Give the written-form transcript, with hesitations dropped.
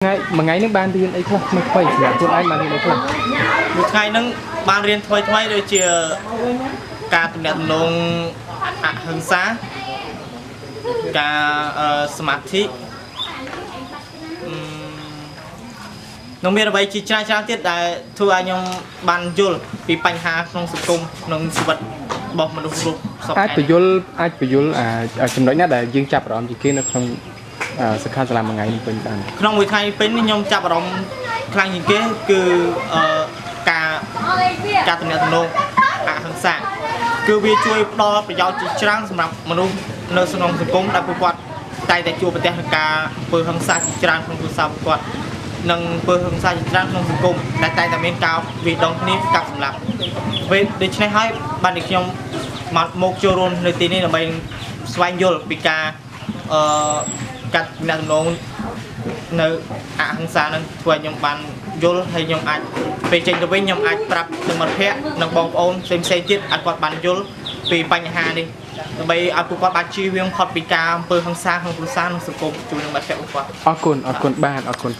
ថ្ងៃមួយថ្ងៃហ្នឹងបានរៀនអីខ្លះថ្មីថ្មីសម្រាប់ខ្លួនឯងបានរៀនអីខ្លះ មួយថ្ងៃហ្នឹងបានរៀនថ្មីថ្មីដូចជាការទំនាក់ទំនងអហិង្សាការអឺសមាធិអឺនឹងមានអ្វីជាច្រើនច្រើនទៀតដែលធ្វើឲ្យខ្ញុំបានយល់ពីបញ្ហាក្នុងសង្គមក្នុងជីវិតរបស់មនុស្សគ្រប់សព្វ អាច ថ្ងៃ បញ្យលអាចបញ្យលអាចំណុចណាដែលយើងចាប់អារម្មណ៍ជាងគេនៅក្នុងអាសិក្ខាសាលាមួយថ្ងៃនេះវិញបាន ក្នុងមួយថ្ងៃពេញនេះខ្ញុំចាប់អារម្មណ៍ខ្លាំងជាងគេគឺអឺការការទំនាក់ទំនងអហិង្សាគឺវាជួយផ្ដល់ប្រយោជន៍ជាច្រើនសម្រាប់មនុស្សនៅក្នុងសង្គមដែលពួកគាត់តែងតែជួបប្រទះនឹងការអំពើហិង្សាជាច្រើនក្នុងគ្រួសារពួកគាត់និងអំពើហិង្សាជាច្រើនក្នុងសង្គមដែលតែងតែមានការវាយដងគ្នាកាប់សម្លាប់ពេលដូច្នេះហើយបាននេះខ្ញុំមកមកចូលរួមនៅទីនេះដើម្បីស្វែងយល់ពីការអឺកាត់ទំនាក់ទំនង នៅអហិង្សានឹងធ្វើឲ្យខ្ញុំបានយល់ហើយខ្ញុំអាចពេលចេញទៅវិញខ្ញុំអាចប្រាប់នឹងមិត្តភ័ក្តិនិងបងប្អូនផ្សេងៗទៀតឲ្យគាត់បានយល់ពីបញ្ហានេះដើម្បីឲ្យពួកគាត់បានជៀសវាងផុតពីការអំពើហិង្សាក្នុងគ្រួសារនិងសង្គមជួយនឹងមិត្តភ័ក្តិពួកគាត់ អរគុណអរគុណបាទអរគុណ។